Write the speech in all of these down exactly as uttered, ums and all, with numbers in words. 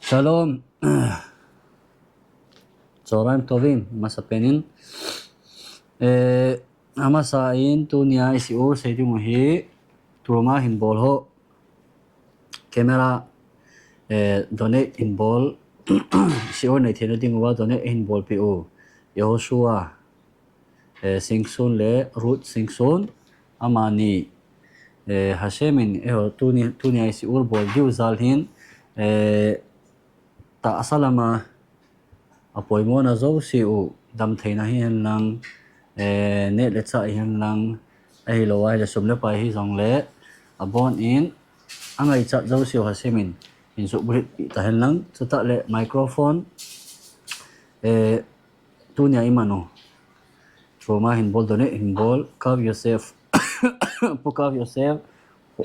Shalom. Choraim tovim, masapen in. Eh, amasa in tunia i shiur sei ding u hi, Truma hin bol ho. Camera, eh, donate hin bol. Shiur nei theina ding uva donate hin bolpeh u. Yehoshua, eh, Singson le Ruth Singson. Amani, eh, Hashem in, eh, tuni, tunia i shiur bol diu jal hin, eh, tahsa lama, apoimona jouse u, damtheina hihen lang, eh, neh le chah hihen lang, ahilou ahile sum le pai hijongle, abon in, angaichat jouse u Hashem in, hin suhbulhit peh tahen lang, chutah le microphone, eh, tunia i man u. Truma hin bol, donate hin bol, Kav Yosef, Pu Kav Yosef,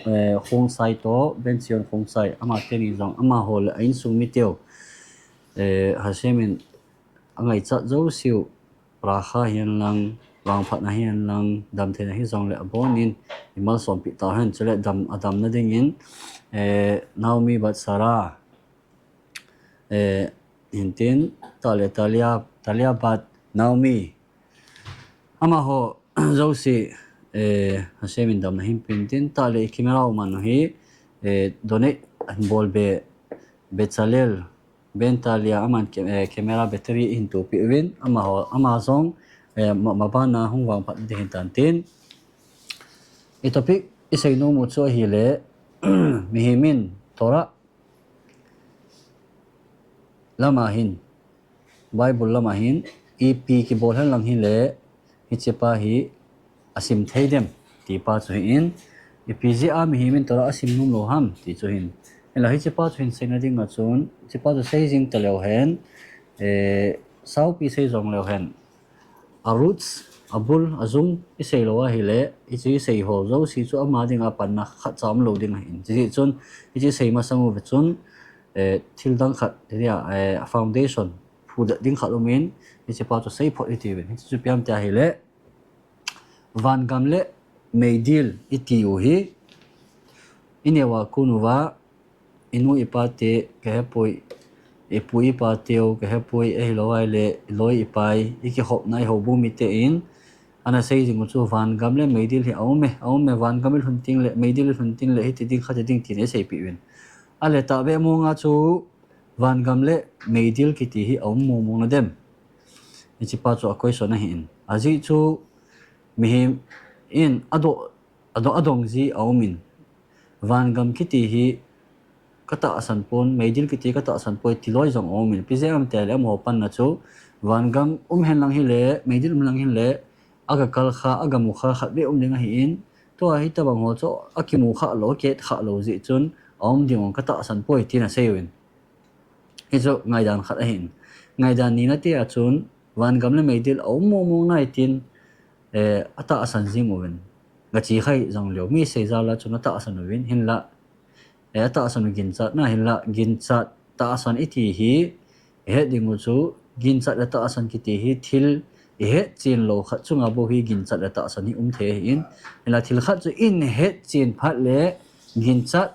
eh, Khongsai toh, Ben Sion Khongsai, ama teni jong, amaho le a insung miteu. Eh, Hashem in angaichat jouse u, bracha hihen lang, vangphatna hihen lang, damtheina hijongle abon in, i malsom peh tahen, chule dam, adamna dingin, eh, Naomi bat Sarah, eh, hintin, tah le Talia, Talia bat Naomi. Amaho jouse, eh, Hashem in damna hin pen tin, tah le i camera u man u hi, eh, donate hin bol be, Bezalel, Ben Talia, aman ke-, eh, camera battery hin tupeh uvin, amaho, ama jong, eh, ma, mabana hung vangphat ding hin tan tin. I topic i seinom u chu ahile, mihem in Torah lama hin, Bible lama hin, ipi kibol hen lang hile, hichepa hi asim thei dem, tipa chu hin, ipi jeh a mihem in Torah asim nom lou ham, ti chu hin. Hinla hichepa chu hin seina dinga chun, hichepa chu sei jing taleu hen, eh, saupi sei jong leu hen. A roots, a bul, a jung, i sei lou ahile, hiche i sei ho jouse chu ama dinga panna khatcha um lou ding ahin. Hijeh chun, hiche i sei masang uve chun, eh, thil dang khat, hitia, eh, a foundation, phudet ding khat umin, hichepa chu sei phot hitiuvin. Hiche chu ipi ham tia ahile, vangam le meidil i tiu hi, i neo a kon uva, i nu i pa te kahepoi, i pu i pa teu kahepoi, ahilou ahile, i loi i pai, i kihopna i houbung mite in, ana sei jing u chu vangam le meidil hi a um e, a um e, vangam i lhun tengle, meidil i lhun tengle, hiti ding, khati ding tin eiseipeh uvin. Ahile tahbeh monga chu vangam le meidil kiti hi a um mong mong na dem. Hichepa chu a question ahin. Ajeh chu mihem in adoh, adoh, adong ji a umin. Vangam kiti hi katahsan pon, meidil kiti katahsan poi ti loi jong a umin. Ipi jeh ham tia ahile amaho panna chu, vangam um hen lang hile, meidil um hen lang hile, aga kal kha, aga mu kha khatvei um ding ahin. Tua hitobang ho chu akimu kha lou, akihet kha lou jeh chun, a um ding jong katahsan poi tin asei uvin. Hichu ngaidan khat ahin. Ngaidan nina tia chun, vangam le meidil a um mong mong nai tin, eh, atahsan jing uvin. Gache kha jongleu, mi sei jal a chun atahsan uvin, hinla, eh, atahsan u ginchatna, hinla ginchat tahsan i ti hi, i het ding u chu, ginchat le tahsan kiti hi thil i hetchen lou khat chunga bou hi ginchat le tahsan hi um thei ahin, hinla thil khat chu i hetchen phat le ginchat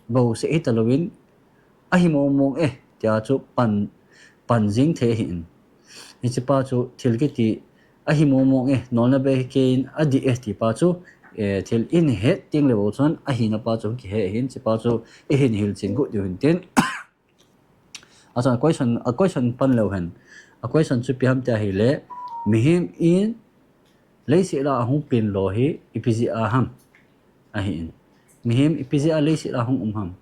bouseh hitalouvin, ahi mong mong e, tia chu pan, pan jing thei ahin. Hichepa chu thil kiti, ahi mong mong e, nolna bei hi keiyin adih e, tipa chu, eh, thil i het tengle bou chun, ahina pa chu kihe ahin, hichepa chu i hin hilchen got diu hintin. Achun a question, a question pan leu hen. A question chu ipi ham tia ahile, mihem in leiset a ahung pen lou hi ipi jeh a ham, ahin. Mihem ipi jeh a leiset a hung um ham.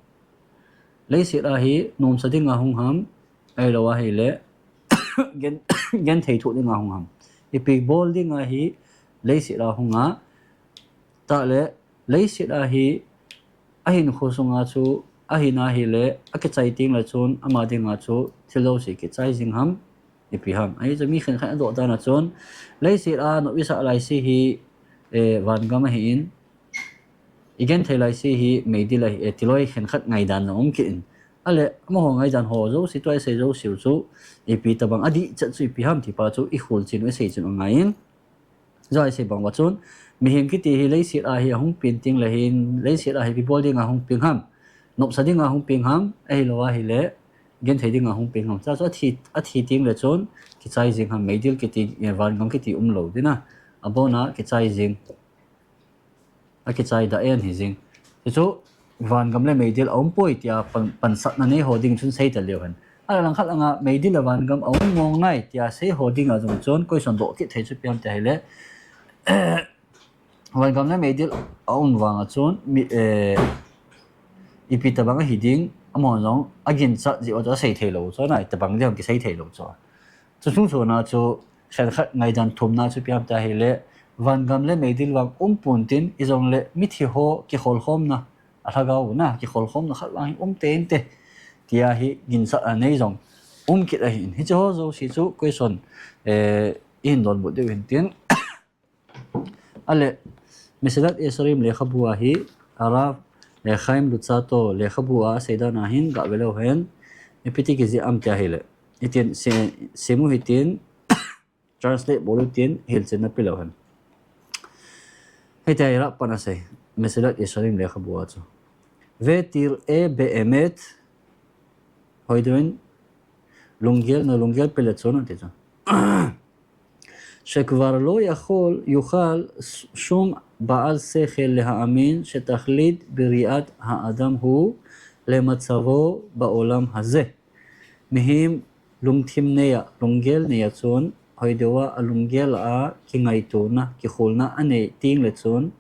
Leiset a hi nomsa dinga hung ham, ahilou ahile, gen, genthei thoh dinga hung ham. Ipi bol dinga hi leiset a hung a, tah le, leiset a hi, ahinkho sunga chu, ahina ahile, akichai tengle chun, ama dinga chu, thil jouse kichai jing ham, ipi ham. Ahi chu mi khenkhat adoh dan a chun, leiset a nop isah laise hi, eh, vangam ahin, i genthei laise hi meidil ahi, eh, ti loi khenkhat ngaidan jong um kit in. Ahile, amaho ngaidan ho jouse, tua isei jouse u chu, ipi tobang adih chet chu ipi ham tipa chu, i kholchen u, iseichen u angaiyin. Joi sei bang uva chun, mihem kiti hi leiset a hi ahung pen tengle hin, leiset a hi ipi bol dinga hung peng ham, nopsa dinga hung peng ham, ahilou ahile, genthei dinga hung peng ham. Chuchu athi, athi teng le chun, kichai jing ham, meidil kiti, eh, vangam kiti umlou ding a. Abona kichai jing. Akichai da en hi jing. Chuchu vangam le meidil aumpoi tia pan, pansatna nei ho ding chun sei ta leu hen. Alang khat langa meidil le vangam aum mong nai tia sei ho dinga jong chun question doh kit thei chu ipi ham tia ahile, vangam le meidil aum vanga chun mi, eh, ipi tabang ahi ding, amahon jong aginchat jeh u chu asei thei lou chu, nai tabang ding kisei thei lou chu. Chuchung chuna chu, khenkhat ngaidan thumna chu ipi ham tia ahile, vangam le meidil vang umpon tin, ijongle mithi ho kikholkhomna, alhagao na, kikholkhomna khat vang hi um tente, tia hi ginchat anei jong um kit ahin. Hiche ho jouse chu question, eh, ihin donbut diu hin tin. Ale, Mesillat Yesharim lekhabu a hi, Harav, eh, Chaim Luzzatto lekhabu a asei dan a hin gah ve leu hen, ipi ti kijih am tia ahile. Hitin, se, sim u hitin, translate bol u tin, hilchetna pe leu hen. Hitia hi Rav pan asei, Mesillat Yesharim lekhabu a chu. Vetir'e be'emet, hoidin, lunggel, na lunggel pe le chun ati chu. שכבר לא יכול, יוכל שום בעל שכל להאמין שתכלית בריאת האדם הוא למצבו בעולם הזה. Mihem lungthim nei a, lunggel nei a chun, hoideuva alunggel a kingaitona, kikholna anei teng le chun,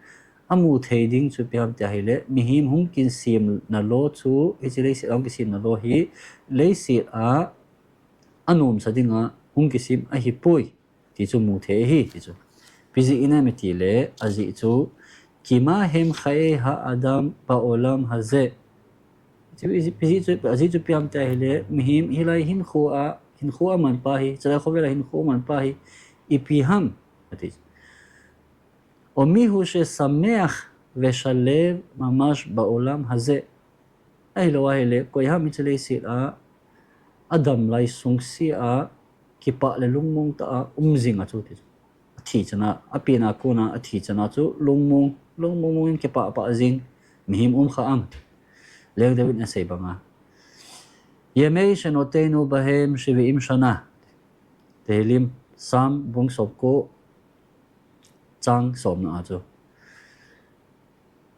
amu thei ding chu ipi ham tia ahile, mihem hung kisemna lo chu, hiche leiset a hung kisemna lo hi, leiset a anomsa dinga hung kisem ahipoi, ti chu mu thei ahi, ti chu. Ipi jeh inem itile, ajeh chu, כי מה הם חיי האדם בעולם הזה. Ipi jeh chu, ajeh chu ipi ham tia ahile, mihem hilai hinkho a, hinkho amanpa hi, chalai khovel a hinkho amanpa hi, ipi ham, ati chu. ומי הוא ששמח ושלו ממש בעולם הזה. Ahilou ahile, koi ham hiche leiset a, adam lai sungse a, kipah le lungmong tah a um jing a chu ti chu. Athi chan a, apen a kona, athi chan a chu lungmong, lungmong mong in kipah pah jing, mihem um kha am. Leng David in asei banga. ימי שנותינו בהם שבעים שנה. Tehillim, Psalm, bung somko, chang somna a chu.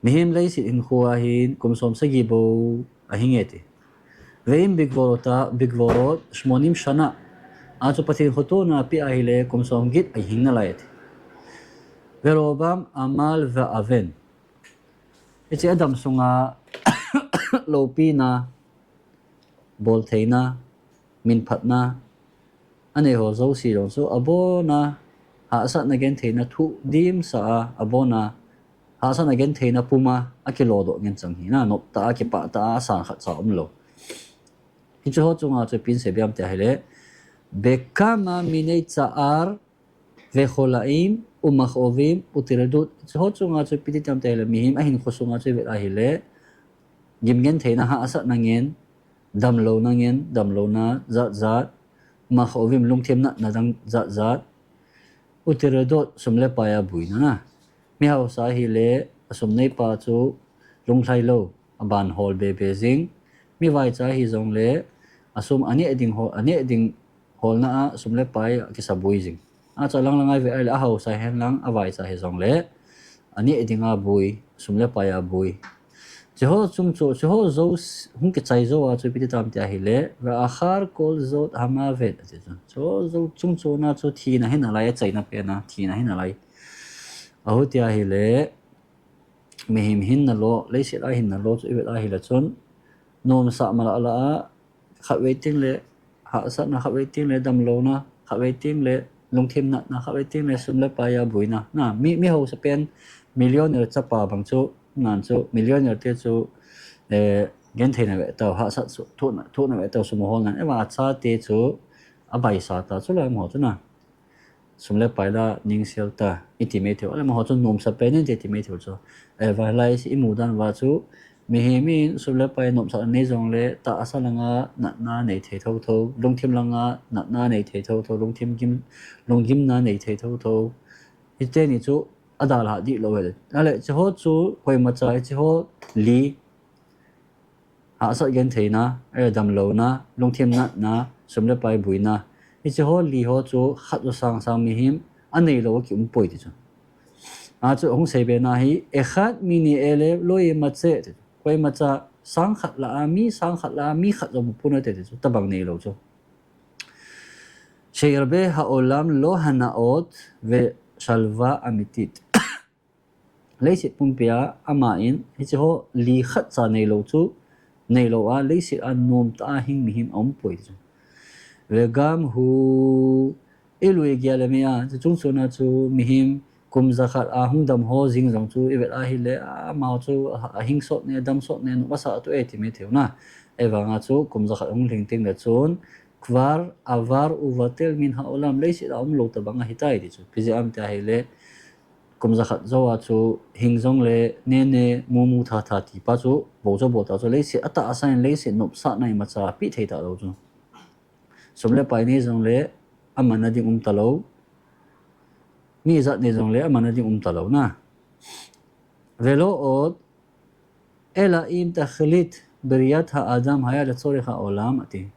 Mihem leiset hinkho a hin kum somsagi bou ahi nge ti. ואם בגבורותיו, בגבורות שמונים שנה. A chu Pathen khotona peh ahile kum somget ahing nalai ati. ורובם עמל ואבן. Hiche adam sunga loupina, boltheina, minphatna, anei ho jouse jong chu abona, hahsatna gentheina thu dimsa a, abona, hahsatna gentheina puma akilodoh ngen chang hi na, noptah a, kipahtah a, asan khatcha umlou. Hiche ho chunga chu ipi asei bep ham tia ahile, בכמה מיני צער וחולאים ומכאובים וטרדות. Hiche ho chunga chu ipi ti ham tia ahile, mihem ahinkho sunga chu ivet ahile, gimgentheina, hahsatna ngen, damlouna ngen, damlouna jat jat, ומכאובים, lungthim natna dang jat jat, וטרדות, sum le pai a buina na. Mi hausa ahile, asum neipa chu lunglhai lou, aban hol bebe jing. Mi vaicha hijongle, asum aneh ding hol, aneh ding holna a sum le pai akisaboi jing. Acha lang lang a ivet ahile, ahausa hen lang, avaicha hijongle, aneh ding a boi, sum le pai a boi. Hiche ho chung chu, hiche ho jou, hung kichai jou a chu ipi ti ham tia ahile, ואחר כל זאת המוות, ati chu. Hiche ho jou chung chuna chu thina hi nalai, achaina pen a, thina hi nalai. Ahu tia ahile, mihem hinna lo, leiset a hinna lo chu ivet ahile chun, nomsa mala la a, khatvei teng le hahsatna, khatvei teng le damlouna, khatvei teng le lungthim natna, khatvei teng le sum le pai a buina. Na, mi, mi hausa pen millionaire chapa bang chu, ngan chu, millionaire te chu, eh, gentheina ve tau, hahsat chu, thohna, thohna ve tau, sum ahol nan. Eva achate chu, abaisa ta chu le amaho chu na. Sum le pai la ningsel ta, iti mai thei u. Ahile amaho chu nomsa pen inte iti mai thei u chu. Eh, vailai se imu dan uva chu, mihem in sum le pai nomsa nei jongle, tahsa langa natna nei thei thotho, lungthim langa natna nei thei thotho, lungthim gim, lunggimna nei thei thotho. Hiteni chu adalhah dih lou ahi. Ahile, hiche ho chu koimacha, hiche ho li, hahsat gentheina, eh, damlouna, lungthim natna, sum le pai buina. Hiche ho li ho chu khat chu sang sang mihem anei lou a kium poi ti chu. A chu hung seibe na hi, אחד מני אלף לא ימצא ti chu. Koimacha sang khat lah a, mi sang khat lah a, mi khat jong mu pon nante ti chu, tabang nei lou chu. שירבה העולם לא הנאות ושלווה אמיתית. Leiset pumpi a ama in hiche ho li khat cha nei lou chu, nei lou a, leiset a nom tah a hing mihem aum poi chu. וגם הוא עלול להגיע למאה, chu chung chon a chu mihem kum jakhat a hung dam ho jing jong chu i vet a hile, amaho chu a hing sot ne, dam sot ne, nop asa toh e ti mai thei u na. Ahivang a chu kum jakhat hung lhing teng le chun, כבר עבר ובטל מן העולם, leiset a um lou tabang ahi tai ti chu. Ipi jeh ham tia hile, kum jakhat jou a chu hing jong le, ne ne, mu mu, tha tha ti pa chu, bou chu bou ta chu, leiset a tahsa in leiset nopsahna imacha pe thei ta lou chu. Sum le pai nei jong le, amanna ding um ta lou. Mi ijat nei jong le, amanna ding um ta lou na. ולא עוד, אלא אם תכלית בריאת האדם היה לצורך העולם, ati.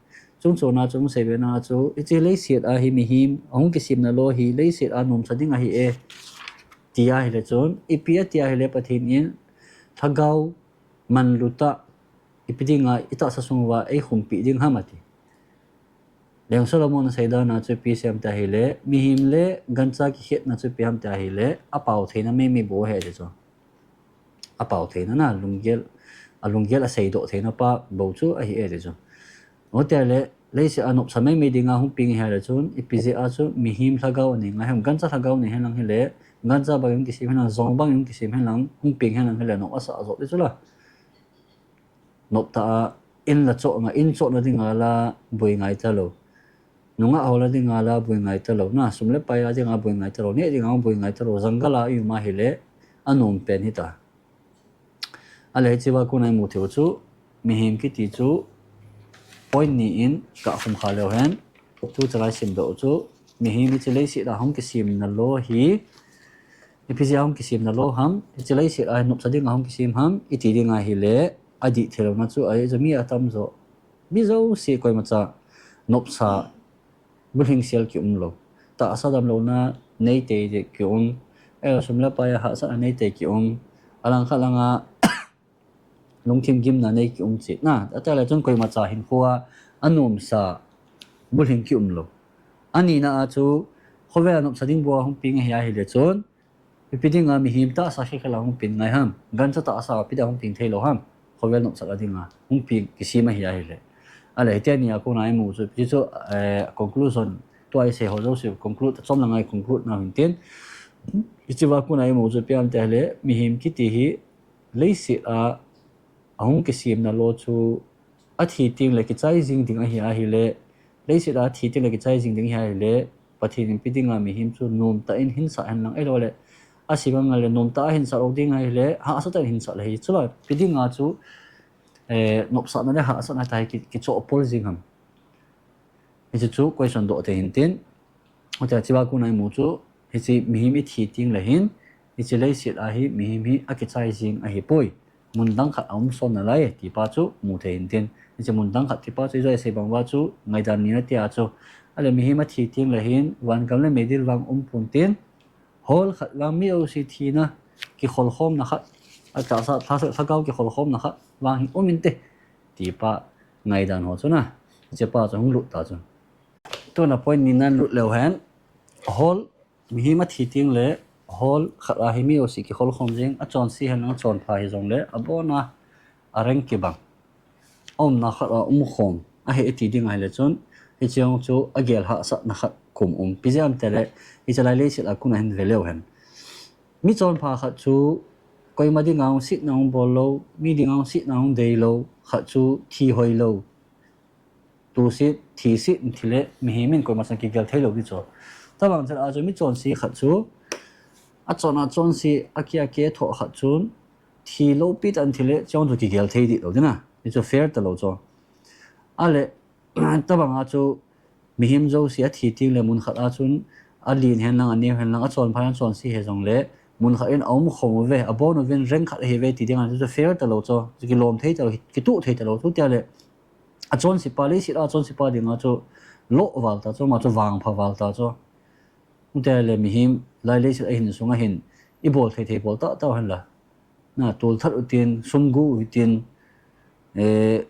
Chung chon a chu hung seibe na chu, hiche leiset a hi mihem ahung kisemna lou hi leiset a nomsa ding ahi e, ti ahile chun, ipi ati ahile Pathen in lhagao manlu tah, ipi dinga i tahsa sung uva eikhumpi ding ham ati. Leng Solomon asei dan a chu ipi asei ham tia hile, mihem le gancha kikhetna chu ipi ham tia hile, apao theina meimei bou ahi ti chu. Apao theina na, lunggel, alunggel aseidoh theina pa bou chu ahi e ti chu. Ahitia le, leiset a nopsa meimei dinga hung peng ahi le chun, ipi jeh a chu mihem lhagao anei ngai ham, gancha lhagao nei hen lang hile, gancha bang in hung kisem hen lang, jong bang in hung kisem hen lang, hung peng hen lang hile, nop asa jo ti chu la. Nop tah a, in la choh nga, in chohna dinga la boi ngai ta lou. Nungah ho la dinga la boi ngai ta lou. Na, sum le pai a dinga boi ngai ta lou. Neh dinga boi ngai ta lou. Jungle a i um ahile, anom pen hita. Ahile hiche va kona imu thei u chu, mihem kiti chu, point ni in kakhum kha leu hen. Tu chan a isim doh u chu, mihem hiche leiset a hung kisemna lou hi, ipi jeh a hung kisemna lou ham, hiche leiset a nopsa dinga hung kisem ham, iti ding ahile, adih thei louna chu ahi, chu mi atamjo, mi jouse koimacha, nopsa, bulhing sel kium lou. Tahsa damlouna, neitei ding kium, eh, sum le pai a hahsatna neitei kium, alangkhat langa, lungthim gimna nei kium cheh na, ahitia le chun koimacha hinkho a, anomsa, bulhing kium lou. Anina a chu, khovel a nopsa ding bou a hung peng ahi ahile chun, ipi dinga mihem tahsa kikhet a hung peng ngai ham, gancha tahsa ipi dinga hung peng thei lou ham, khovel nopsah a dinga hung peng kisem ahi ahile. Ahile hitia ni a kona imu chu, hichu, eh, conclusion, tua isei ho jouse conclude, achom langa i conclude nau hin tin. Hiche va kona imu chu ipi ham tia hile, mihem kiti hi, leiset a, ahung kisemna lou chu, athi teng le kichai jing ding ahi ahile, leiset a athi teng le kichai jing ding ahi ahile, Pathen in ipi dinga mihem chu nomtah in hinsah hen lang, ahilou le, asi bang le nomtah a hinsah lou ding ahile, hahsatah in hinsah le hi, chule ipi dinga chu, eh, nopsahna le hahsatna tah hi ki, kichoh pol jing ham. Hiche chu question doh thei hin tin. Hitia hiche va kona imu chu, hiche mihem ithi teng le hin, hiche leiset a hi mihem hi akichai jing ahipoi. Mun dang khat aum son nalai ti pa chu mu thei hin tin. Hiche mun dang khat ti pa chu ijoi sei bang uva chu ngaidan nina tia chu. Ahile mihem athi teng le hin, vangam le meidil vang um pon tin. Hol khat vang mi jouse thina, kikholkhomna khat, atahsa, lhagao kikholkhomna khat vang hi um inte, ti pa ngaidan ho chu na. Hiche pa chu hung lut ta chu. Tuna point ni nan lut leu hen. Hol, mihem athi teng le, hol khat a hi mi jouse kikholkhom jing, achonse hen lang, achonpha hijong le, abona, areng kibang. Aumna khat a umkhom ahi iti ding ahile chun, hiche jong chu agel hahsatna khat kum um. Ipi jeh ham tia le, hiche lai leiset a kona hin ve leu hen. Mi chonpha khat chu, koima dinga hung setna hung bol lou, mi dinga hung setna hung dei lou, khat chu thi hoi lou. Tuset, thiset, thi le, mihem in koima chang kigel thei lou ti chu. Tabang chan a chu mi chonse khat chu, achon a chonse, aki a kithoh khat chun, thi lou pi tah in thi le, chun chu kigel thei dih lou ti na. Hichu fair ta lou chu. Ahile, tabang a chu, mihem jouse athi teng le mun khat a chun, alen hen lang, aneo hen lang, achonpha hen, achonse hijong le, mun khat in aum khom uve, abon uvin rank khat ahiuve ti dinga chu fair talou chu, chu kilom thei talou, kituh thei talou chu tia le. Achonsetpa, leiset a achonsetpa dinga chu loh val ta chu, ama chu vangpha val ta chu. Tia le mihem lai leiset a hin sunga hin ibol thei thei bol tahtah u hen la. Na, tolthat u tin, sum gu u tin, eh,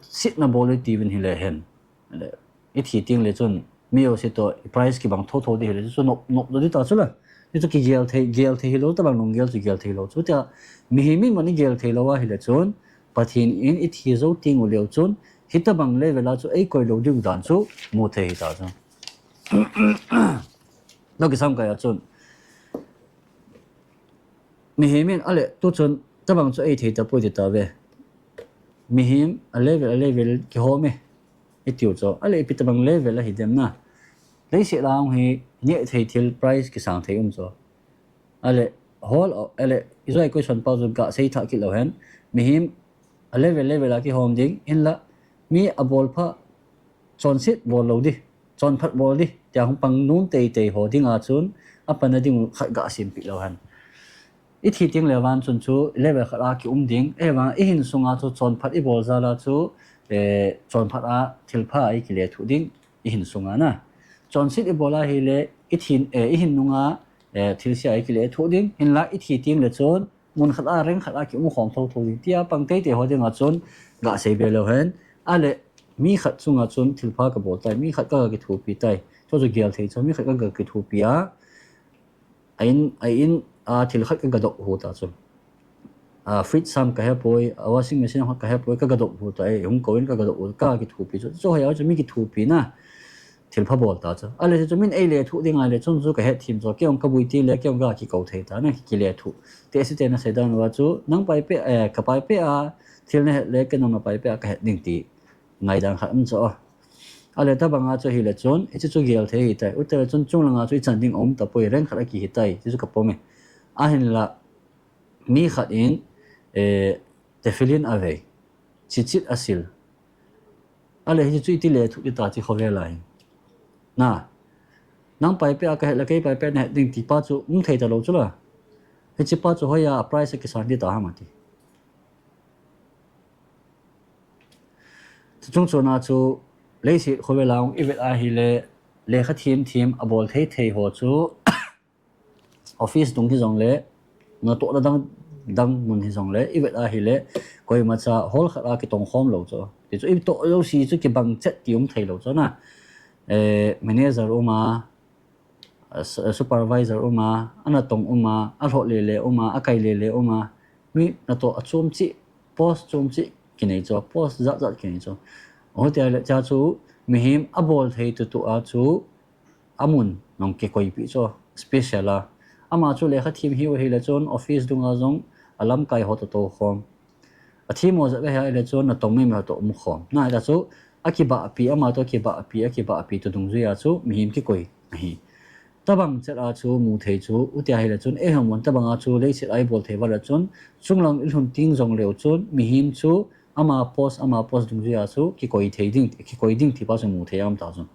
setna bol u tiuvin hile hen. Le, ithi teng le chun, mi jouse toh, price kibang thotho di hile, chu nop, nop di ta chu la. Hichu kigel thei, gel thei hilou, tabang lunggel chu gel thei lou. Chutia, mihem in man igel thei lou ahile chun, Pathen in ithi jou teng uleh chun, hitobang level a chu eikoi lou diu dan chu mu thei hita chu. Nokisam kai a chun. Mihem in ale tu chun, tobang chu eithei tapoi ti tauve. Mihem a level, a level kihom e. Itiu chu. Ale ipi tobang level ahi dem na. Leiset a hung hi neh thei thil price kisang thei um chu. Ale, hol, ale, ijoi question pa chu gasei thah kit lou hen. Mihem a level, level a kihom ding, hinla, mi abol pha, chonset bol lou di, chonphat bol di, tia hung pang nom teitei ho dinga chun, apanna ding u khat gasempeh lou hen. Ithi teng le vang chun chu level khat a kium ding, ahivang ihin sunga chu chonphat ibol jal a chu, eh, chonphat a thilpha a ikilethuh ding, ihin sunga na. Chonset ibol ahile, ithin, eh, ihin nunga, eh, thilse a ikilethuh ding, hinla ithi teng le chun, mun khat a, rank khat a kium khom thotho ding, tia pang teitei ho dinga chun, gasei be leu hen. Ale, mi khat chunga chun thilpha kabol tai, mi khat kaga kithopi tai. Chu chu gel thei chu, mi khat kaga kithopi a, a in, a in a thil khat kaga dop hu ta chu. A fridge sam kahepoi, a washing machine khat kahepoi, kaga dop hu ta, eh, hung kou in kaga dop hu, kaga kithopi chu. Chu hoiya chu mi kithopi na. Thilpha bol ta chu. Ale chu min eilethuh ding ahile chun chu kahet them chu, kei jong kabui teng le, kei jong kakikou thei ta, na kilethuh. Tehse te nasei dan uva chu, nang paipeh, eh, kapaipeh a, thil nahet le, kei jong napaipeh a kahet ding ti ngaidan khat um chu. Ale tobang a chu hile chun, hiche chu gel thei hitai. Ute le chun chunglanga chu ichan ding aum tapoi, rank khat a kihi tai, ti chu kapom e. Ahinla, mi khat in, eh, tefillin avei, chichit asil. Ale hiche chu iti lethuh ding ta chu khovel a hi. Na, nang paipeh a kahet le kei paipeh nahet ding ti pa chu um thei talou chu la. Hiche pa chu hoiya price a kisang ding ta ham ati. Chuchung chona chu leiset khovel a hung ivet ahile, lekha them them abol thei thei ho chu, office dung hijongle, natohna dang, dang mun hijongle, ivet ahile, koimacha hol khat a kitong khom lou chu. Ti chu, itoh jouse chu kibang chet ti um thei lou chu na. Eh, manager um a, supervisor um a, anatong um a, alhoh lele um a, akai lele um a, mi natoh achom cheh, post chom cheh kinei chu, post jat jat kinei chu. Ahitia le, chua chu, mihem abol thei tutu a chu, amun nong kikoipeh chu, special a. Ama chu lekha them hiu ahile chun, office dunga jong alamkai ho toh tou khom. Athem mo jat ve ahile chun, natong mei mei ho toh um khom. Na, hita chu, akibahpi, ama toh akibahpi, akibahpi tu dungjuia chu, mihem kikoi ahi. Tobang chet a chu mu thei chu, hitia ahile chun, eihon mun tobang a chu, leiset a ibol thei val a chun, chunglang ilhun teng jongleu chun, mihem chu, ama post, ama post dungjuia chu, kikoi thei ding, kikoi ding ti pa chu mu thei aum ta chu.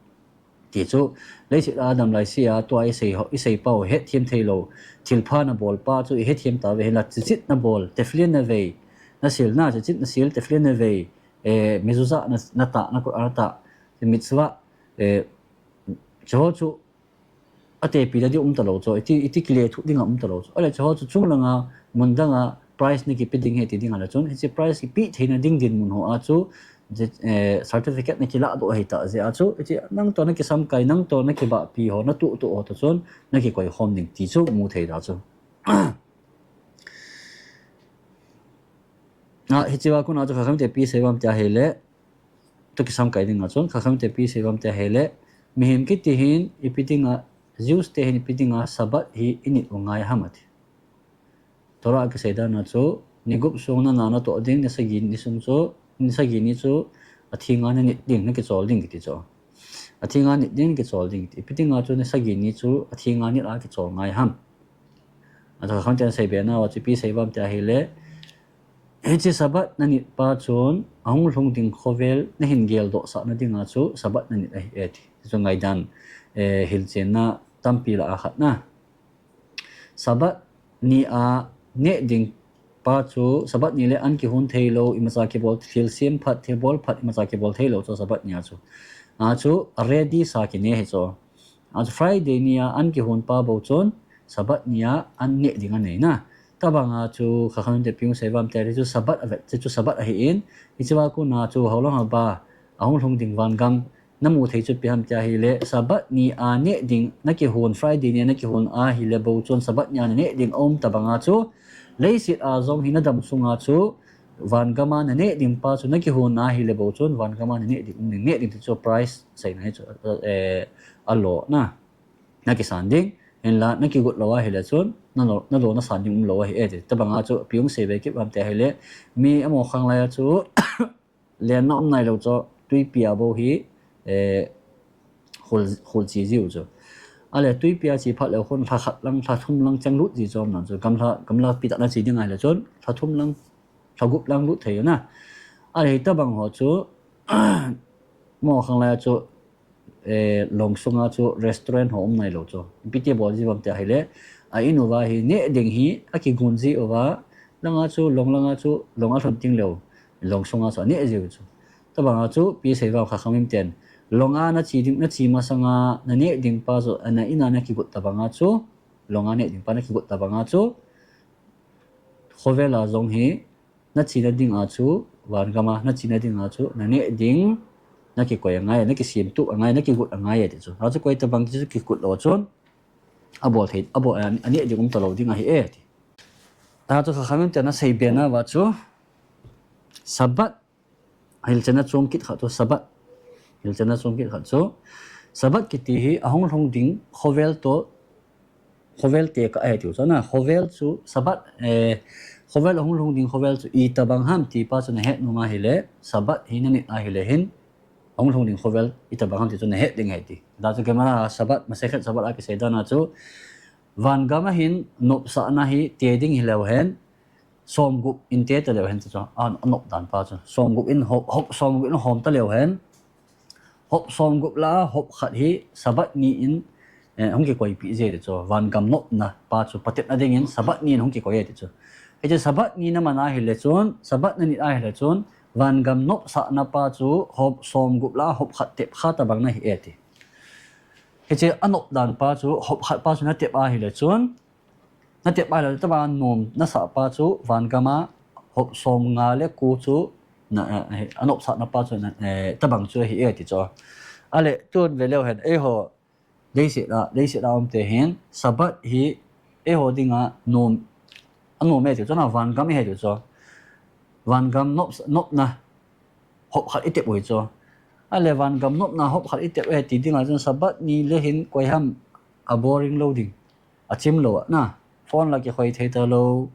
Ti chu, leiset a damlai sea, tua isei ho, isei pau, hetthem theilou, thilpha nabol pa chu, ihetthem tauve hinla, chichit nabol, tefillin navei, nasil na, chichit nasil, tefillin navei, eh, mezuzah na, natah, na Quran natah, mitzvah, eh, chuho chu, atepina ding um talou chu, iti, iti kilethuh dinga um talou chu. Ale chuho chu chunglanga, mun danga, prize nakipe ding ahi ti ding ahile chun, hiche prize kipe theina ding dinmun ho a chu, certificate nakiladoh ahitah jeh a chu, hiche nangtoh nakisamkai, nangtoh nakibahpi ho, natuhtuh ho toh chun, nakikoi khom ding ti chu mu thei ta chu. A, hichea kona chu Chachamim te ipi asei uvam tia ahile, tu kisamkai dinga chun, Chachamim te ipi asei uvam tia ahile, mihem kiti hin ipi dinga, Jews te hin ipi dinga Sabbath hi init u ngai ham ati. Torah a kisei dan a chu, ni gup sung nana natoh ding, ni sagi ni sung chu, ni sagi ni chu, athenga nanit ding, nakichol ding kiti chu. Athenga nit ding, kichol ding kiti. Ipi dinga chu ni sagi ni chu, athenga nit a kichol ngai ham. Achu Chachamim ten asei be nauva chu ipi asei uvam tia ahile, hiche Sabbath nanit pa chun, ahung lhung ding khovel nahin geldohsahna dinga chu Sabbath nanit ahi e ti. Chu ngaidan, eh, hilchenna tampi lah a khat na. Sabbath ni a neh ding pa chu, Sabbath ni le an kihon thei lou, imacha kibol, thil sem phat, thil bol phat, imacha kibol thei lou chu Sabbath ni a chu. A chu ready sa kine hi chu. A chu Friday ni a an kihon pa bou chun, Sabbath ni a an neh ding anei na. Tabang a chu, kha khan te piung sei vam te chu Sabbath a vet, chu Sabbath ahi in, hiche va kon a chu, Hol Long Haba, ahung lhung ding van gam, namu thei chu ipi ham tia hile, Sabbath ni a neh ding, nakihon Friday ni a nakihon ahile bou chun Sabbath ni a naneh ding aum tabang a chu, leiset a jong hi nadam sung a chu, van gam a naneh ding pa chu nakihon ahile bou chun, van gam a naneh ding um ding, neh ding ti chu price seina hi chu, eh, alo na. Nakisan ding, hinla nakigot lou ahile chun, nalo, nalo nasan ding um lou ahi e ti. Tabang a chu, piung sei ve kit vam te hile, mi amo khang lai a chu, lenna um nai lou chu, tuipi a bou hi, eh, hol, hol chi jiu chu. Ale tuipi a chi phat leu khun, lha khat lang, lha thum lang chang lut ji chu um nan chu. Gamla, gamla pi tah na chi ding ahile chun, lha thum lang, lha gup lang lut thei na. Ale hi tabang ho chu, mo khang lai a chu, eh, long sung a chu restaurant ho um nai lou chu. Ipi ti bol ji vam te hile, a in uva hi neh ding hi, akigon ji uva, lang a chu, long lang a chu, long a lhun ting leu, long sung a chu, aneh jiu chu. Tabang a chu, pi sei vam kha khamim ten. Long a nachi ding, nachi masang a, naneh ding pa chu, ana in a nakigot tabang a chu, long a neh ding pa nakigot tabang a chu, khovel a jong hi, nachena ding a chu, van gam a, nachena ding a chu, naneh ding, nakikoi angai, nakisem tup angai, nakigot angai e ti chu. A chu koi tabang chu kigot lou chun, abol thei, abol, a, aneh ding um talou ding ahi e ti. A chu kha khamim te nasei be nauva chu, Sabbath, hilchenna chom kit khat chu Sabbath. Hilchenna chom kit khat chu, Sabbath kiti hi ahung lhung ding khovel toh, khovel tekah ahi tiu chu na, khovel chu Sabbath, eh, khovel ahung lhung ding khovel chu itabang ham ti pa chu nahet nom ahile, Sabbath hi nanit ahile hin, ahung lhung ding khovel itabang ham ti chu nahet ding ahi ti. Tua chu Gemara Sabbath, Masechet Sabbath a kisei dan a chu, van gam a hin nopsahna hi te ding hileu hen, som gup in te taleu hen ti chu, a, anop dan pa chu. Som gup in hop, hop som gup in hom taleu hen, hop som gup lah a hop khat hi Sabbath ni in, eh, hung kikoipi je ti chu. Van gam nopna pa chu patepna ding in Sabbath ni in hung kikoi e ti chu. Hiche Sabbath ni naman ahile chun, Sabbath nanit ahile chun, van gam nopsahna pa chu hop som gup lah a hop khat tep kha tabang nahi e ti. Hiche anop dan pa chu hop khat pa chu natep ahile chun, natep ahile tabang a nom nasah pa chu van gam a hop som nga le ko chu na, eh, anopsahna pa chu na, eh, tabang chu ahi e ti chu. Ale tun ve leu hen, eiho, leiset a, leiset a um te hin, Sabbath hi, eiho ding a nom, anom e ti chu na, van gam ahi ti chu. Van gam nop, nopna, hop khat itep u hi chu. Ale van gam nopna hop khat itep u hi ti ding a chun Sabbath ni le hin koi ham a boring lou ding. Achim lou a na. Phone la kikhoi thei talou,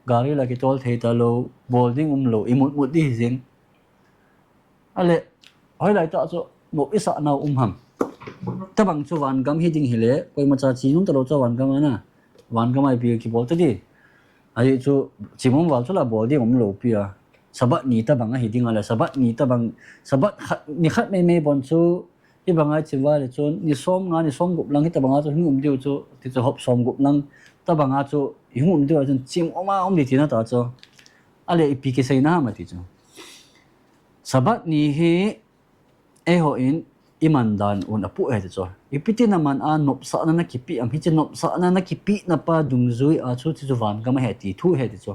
gari la kitol thei talou, bol ding um lou, imut mut ding hi jing. Ale, hoilai tah chu, nop isah nau um ham. Tabang chu van gam hi ding hile, koimacha chi nom talou chu van gam a na. Van gam a ipi kibol ta di. Ahi chu, chim um val chu la bol ding um lou pi a. Sabbath ni tabang ahi ding ale, Sabbath ni tabang, Sabbath khat, ni khat mei mei bon chu, hibang a ichim val le chun, ni som nga, ni som gup lang hitabang a chu hung um diu chu, ti chu hop som gup lang, tabang a chu, hung um diu a chun, chim um a um di tina ta chu. Ale ipi kiseina ham ati chu. Sabbath ni hi, eiho in, iman dan un apu e ti chu. Ipi ti naman a nopsahna nakipeh am, hiche nopsahna nakipehna pa dungjui a chu, ti chu van gam ahi ti thu ahi ti chu.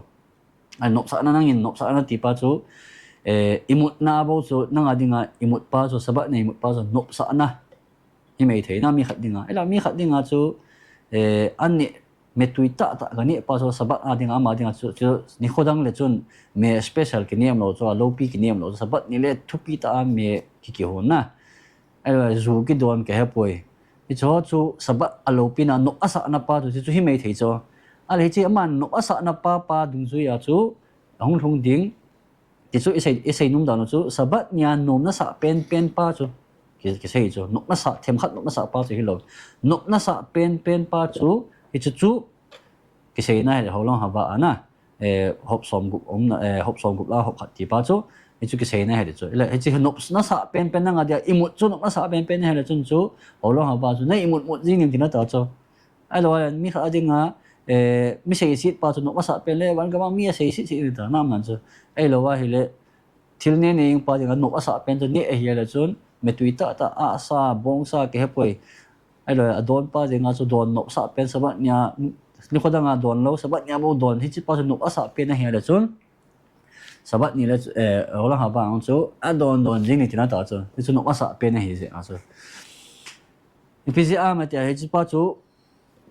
A nopsahna nangin nopsahna ti pa chu, eh, imutna bou chu, nanga dinga imut pa chu, Sabbath ni a imut pa chu, nopsahna. Himai thei na mi khat dinga. Ela mi khat dinga chu, eh, an neh me tui tah tah kaneh pa chu, Sabbath a dinga, ama dinga chu, chu nikho dang le chun me special kinem lou chu, aloupi kinem lou chu, Sabbath ni le thupi tah a me ki kihon na. Ahilou le ju kidon kahepoi. Hichu chu Sabbath a loupina nop asahna pa chu, chu himai thei chu. Ahile hiche aman nop asahna pa, pa dungjui a chu, ahung lhung ding. Ti chu isei, isei nom dan u chu, Sabbath nia nom nasah penpen pa chu. Ki, kisei chu, nop nasah, themkhat nop nasah pa chu hilou. Nop nasah penpen pa chu, hichu chu, kiseina hile Hol Long Hava a na. Eh, hop som gup um na, eh, hop som gup lah a hop khat ti pa chu, hichu kiseina hile chu. Ahile, hiche nop nasah penpen nanga dia, imut chu nop nasah penpen hile chun chu, Hol Long Hava chu, na imut mut jing in tina ta chu. Ahilou le, mi khat a dinga, Eh, mi seiset pa chu nop asah pen le, van gam a mi aseiset set ta, nam nan chu. Ahilou ahile, thil ne ne ing pa dinga nop asah pen chu neh ahi le chun, metui tah tah, ahsa, bongsa, kihepoi. Ahilou, adon pa dinga chu don nop sah pen Sabbath nia, nikho danga don lou, Sabbath nia bou don, hiche pa chu nop asah pen ahi le chun, Sabbath ni le chu, eh, Rosh Hashanah chu, adon don jing ni tina ta chu, hichu nop asah pen ahi jeh a chu. Ipi jeh a ham tia hiche pa chu,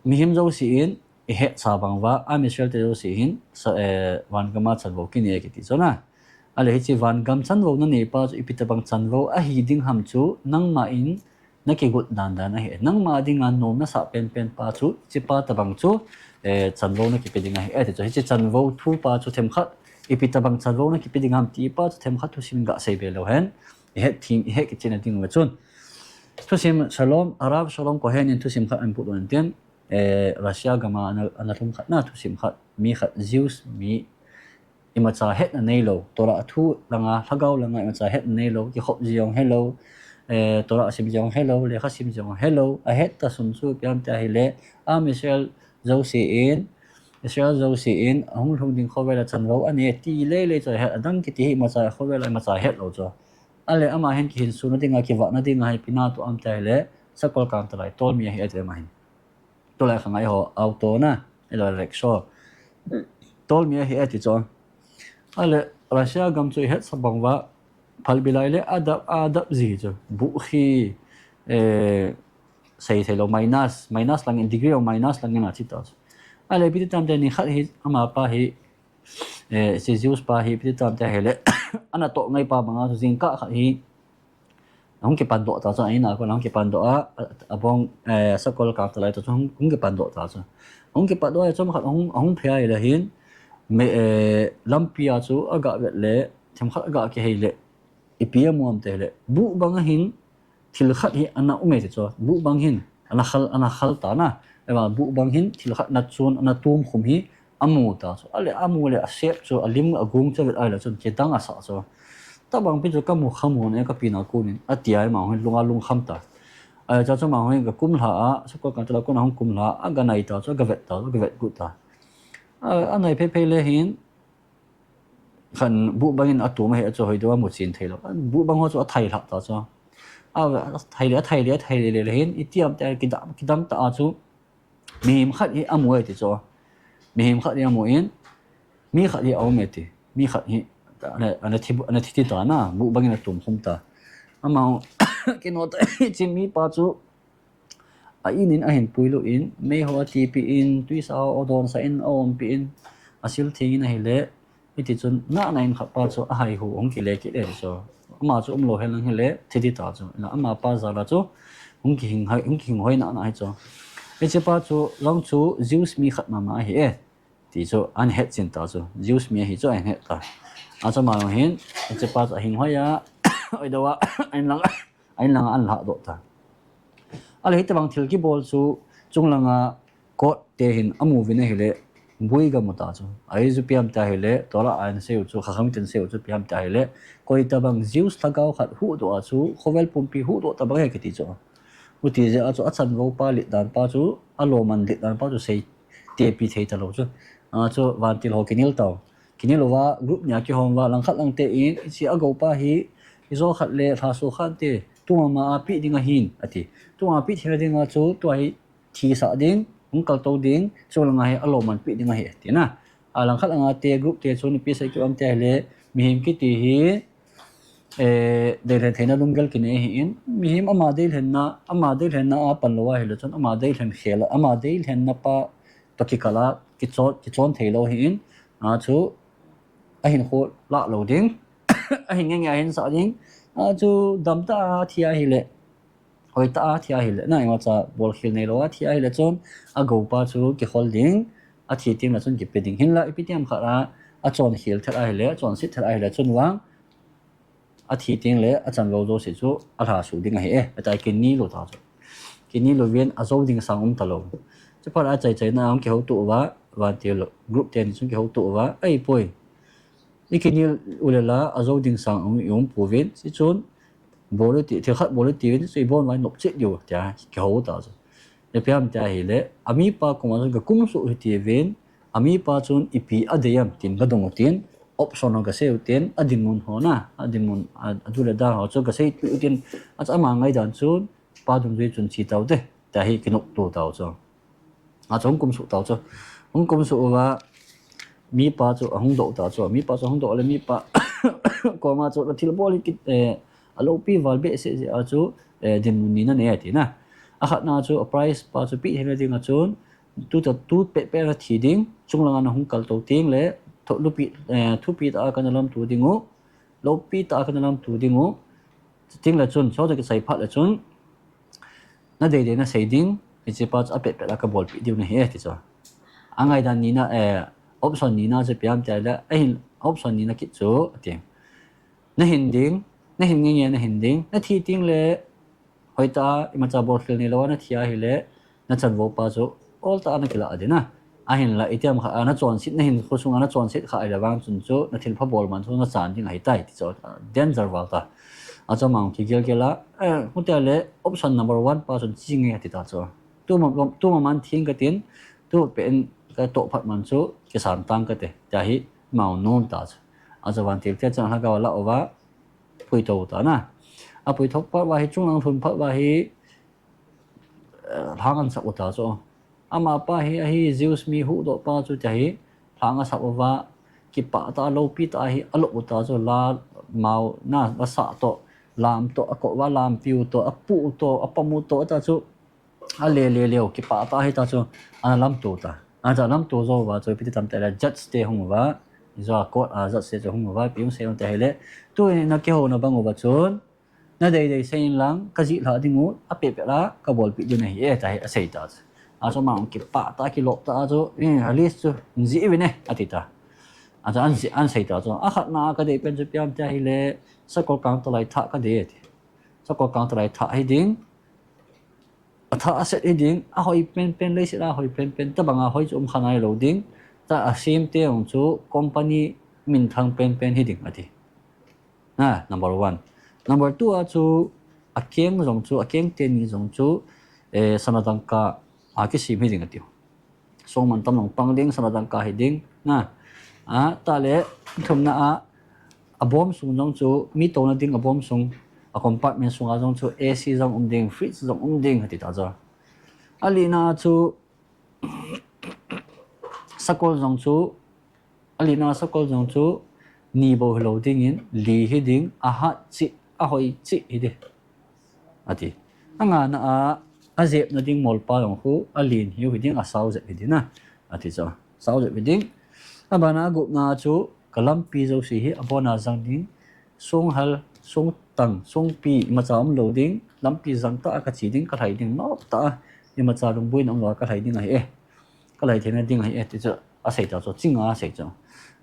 mihem jouse in, ihet sa bang uva, Am Israel te jouse hin, sa, eh, van gam a chanvou kinei kiti chu na. Ahile hiche van gam chanvou nanei pa chu, ipi tobang chanvou ahi ding ham chu, nangma in, nakigot dan dan ahi. Nangma dinga nom nasah pen pen pa chu, hiche pa tobang chu, eh, chanvou nakipe ding ahi. Eh, ti chu, hiche chanvou thu pa chu themkhat, ipi tobang chanvou nakipe ding ham ti pa chu themkhat thusim ga sei be leu hen. Ihet thim, ihet kichen na ding uva chun. Thusim Shalom, Harav Shalom Cohen in thusim khat ahin put un tin, eh, Russia gam a ana, ana lhung khat na thusim khat, mi khat Jews mi imacha hetna neilou, Torah thu langa, lhagao langa imacha hetna neilou, kikhop jong helou, eh, Torah sim jong helou, lekha sim jong helou, ahet ta sun chu ipi ham tia ahile, Am Israel jouse in, Israel jouse in, ahung lhung ding khovel a chanvou anei ti lele chu ahet, adang kiti hi imacha khovel a imacha hetlou chu. Ahile ama hin kihinso na dinga, kivah na dinga hi ipi na toh ham tia ahile, sakol kangtalai tolmi ahi ati ama hin. Tulai khang a eiho auto na, eiho rickshaw. Tolmi ahi ati chu. Ahile, Russia gam chu ihet sa bang uva, phalbi lai le adap, adap ji chu. Buh hi, eh, sei sei lou, minus, minus langin, degree of minus langin achi ta chu. Ahile, ipi ti tam tia ni khat hi, ama pa hi, eh, hiche Jews pa hi, ipi ti tam tia ahile, ana toh ngai pa banga chu jingkah khat hi, Ahung kipan doh ta chu, a in a kon ahung kipan doh a, a, abong, eh, sakol kangtalai ta chu, hung, hung kipan doh ta chu. Hung kipan doh a, chomkhat ahung, ahung phei a ahile hin, me, eh, lampi a chu, aga vet le, themkhat aga kihei le, ipi amu ham tia ahile, buh bang a hin, thil khat hi ana um e ti chu, buh bang hin, ana khal, ana khal ta na, eva buh bang hin, thil khat ana chun, ana tum khum hi, amu ta chu. Ahile amu le asep chu, alim agung chu avet ahile chun kidang asah chu. Tabang pi chu kamu khamu ne kapi na kunin, ati a ama hin lunga lungkham ta. Ahile chu ama hin aga kumlha a, sakol kangtalai a kon ahung kumlha a, aga nai ta chu, aga vet ta chu, aga vet gu ta. A, anai phei phei le hin, khan buh bangin atum ahi a chu hoidou a muchen thei lou. Buh bang ho chu athai lhah ta chu. A, athai le, athai le, athai le le hin, iti ham tia kidang, kidang ta a chu. Mihem khat hi amu e ti chu. Mihem khat hi amu in, mi khat hi aum e ti. Mi khat hi, ana, ana thi, ana thi ti ta na, buh bangin atum khum ta. Ama, kino ta, hiche mi pa chu, a in in ahin puilut in, mei ho atipeh in, tuisa ho adonsah in, aompeh in, asil theng in ahile, hiti chun, nahna in khat pa chu, ahaihu, hung kile kit e ti chu. Ama chu umlou hen lang hile, thi ti ta chu. Ila ama pa jal a chu, hung kihing hoi, hung kihing hoi nahna ahi chu. Hiche pa chu, jong chu, Jews mi khat mama ahi e. Ti chu, ahin het chen ta chu. Jews mi ahi chu, ahin het ta. A chu ama jong hin, hiche pa chu, ahin hoi a, hoidou a, ahin lang, ahin lang a, ahin lhah doh ta. Ahile hitobang thil kibol chu, chung langa, court te hin amu uvin ahile, bui ga mu ta chu. Ahi chu ipi ham tia ahile, Torah a hin sei u chu, Chacham ten sei u chu ipi ham tia ahile, koi tobang Jews lhagao khat huhdoh a chu, khovel pumpi huhdoh tobang ahi kiti chu. Hiti jeh a chu, achanvou pa let dan pa chu, aloman let dan pa chu sei tepi thei talou chu. A chu, vantil ho kinel tau. Kinel uva, group nia kihom uva, langkhat langte in, hiche agou pa hi, hijo khat le lhaso khan te, tu mama a peh ding ahin, ati. Tu mama peh theina dinga chu, tua hi, thisah ding, hung kaltou ding, chung langa hi aloman peh ding ahi, tina. A langkhat langa te, group te chun ipi sei kit u ham tia ahile, mihem kiti hi, eh, deilhen theina lunggel kinei ahin, mihem ama deilhenna, ama deilhenna a pan lou ahile chun, ama deilhen khel a, ama deilhenna pa toh kikal a, kichon, kichon thei lou ahin, a chu, ahinkho lah lou ding, ahin nge nge a hinsah ding, a chu, damtah a thi ahile, hoitah a thi ahile, na imacha bolkhel neilou a thi ahile chun, agou pa chu kikhol ding, athi teng le chun kipe ding. Hinla ipi ti ham khat a, achonkhel thet ahile, achonset thet ahile chun vang, athi teng le achanvou jouse chu alhasuh ding ahi e, ati a kinel u ta chu. Kinel uvin ajou ding sang um talou. Chuphat a chaichaina a hung kihouto uva, vantil group teni chun kihouto uva, ahipoi. Ikinel u le la, ajou ding sang um, i um pouvin, hichun, bol u hite, thil khat bol u hite uvin, chu ibon uva nopchet diu, tia kihou ta chu. Ipi ham tia ahile, amipa koma chun kakumsuh u hite uvin, amipa chun ipi adei ham tin kadong utin, option ho kasei utin, adinmun ho na, adinmun, a, adu le ada ho chu kasei utin, achu ama ngaidan chun, pa dungjui chun che taute, tia hi kinopto tau chu. Achu hung kumsuh tau chu. Hung kumsuh uva, mipa chu ahung doh ta chu. Mipa chu ahung doh le mipa koma chu nathilbol hi kit, eh, aloupi val behseh jeh a chu, eh, dinmun ni nanei ati na. Akhatna chu a prize pa chu peh theina dinga chun, tu ta, tu pehpeh nathi ding, chunglanga nahung kaltou teng le, tho-, lupi, eh, thupi tah a kana lamto ding u, loupi tah a kana lamto ding u, chuteng le chun, chuchu kisei phat le chun, nadeidei nasei ding, hichepa chu apehpeh a kabolpeh diu nahi e, ti chu. Angaidan nina, eh, option nina chu ipi ham tia ahile, ahin option nina kit chu, ati. Nahin ding, nahin ngeingei nahin ding, nathi teng le, hoitah a, imacha bolkhel neilou a nathi ahile, nachanvou pa chu, oltah a nakilah ding na. Ahinla, itiham khat a nachonset, nahinkho sunga nachonset kha ahile vang chun chu, nathilpha bol man chu nachan ding ahitai, ti chu, danger val ta. Achu ama kigel gel a, eh, hutia le, option number one pa chun che nge ati ta chu. Tuma, tuma man theng katin, tupet in katoh phat man chu, kisan tang kate, tia hi, ama nom ta chu. Achu vantil te chun lhagao ala uva, puitho ta na. Apuitho phat uva hi, chunglang lhun phat uva hi, eh, lhang asap u ta chu. Amapa hi, ahi Jews mi huhdoh pa chu tia hi, lhang asap uva, kipah tah a loupi tah a hi, alop u ta chu, la mao na, lasah toh, lam toh, akoh uva lampiu toh, apuh u toh, apam u toh, ta chu, ale le leu, kipah tah a hita chu, ana lamto ta. Achu lamto jou uva chu, ipi ti tam tia ahile, judge te hung uva, ijo a court a judge te chu hung uva, ipi hung sei uvem tia ahile, tuin nakihouna bang uva chun, nadeidei sei inlang, kajih lhah ding u, apehpeh a, kabolpeh diu nahi e, tia hi asei ta chu. Achu ama kipah tah a, kilop tah a chu, eh, a list chu, jih uvin e, ati ta. Achu an sei, an sei ta chu. Akhatna a kadei pen chu ipi ham tia ahile, sakol kangtalai thah kadei ati. Sakol kangtalai thah hiding, athah aset hiding, ahoi penpen, leiset a ahoi penpen, tobang a hoi chu um kha nailou ding, ta asem te jong chu company minthang penpen hiding ati. Na, number one. Number two a chu, akeng jong chu, akeng teni jong chu, eh, sana dangka a kisem hiding atiu. Songmantam jong pang ding, sana dangka hiding, na. A, tah le, thumna a, abom sung jong chu, mi touna ding abom sung, a compartment sunga jong chu, A C jong um ding, fridge jong um ding, ati ta chu. Alina chu, sakol jong chu, alina sakol jong chu, ni bou hilou dingin, li hiding, ahat cheh, ahoi cheh hiding, ati. Angana a, ajepna ding molpa jong khu, alen hiu hiding, asao jep hiding na, ati chu. Sao jep hiding. Abana agupna chu, kalampi jouse hi, abona jang ding, songhal, songtang, songpi, imacha umlou ding, lampi jang tah a kache ding, kalhai ding, nop tah a, imacha lungboina umlou a kalhai ding ahi e. Kalhai theina ding ahi e, ti chu, asei ta chu, chinga asei chu.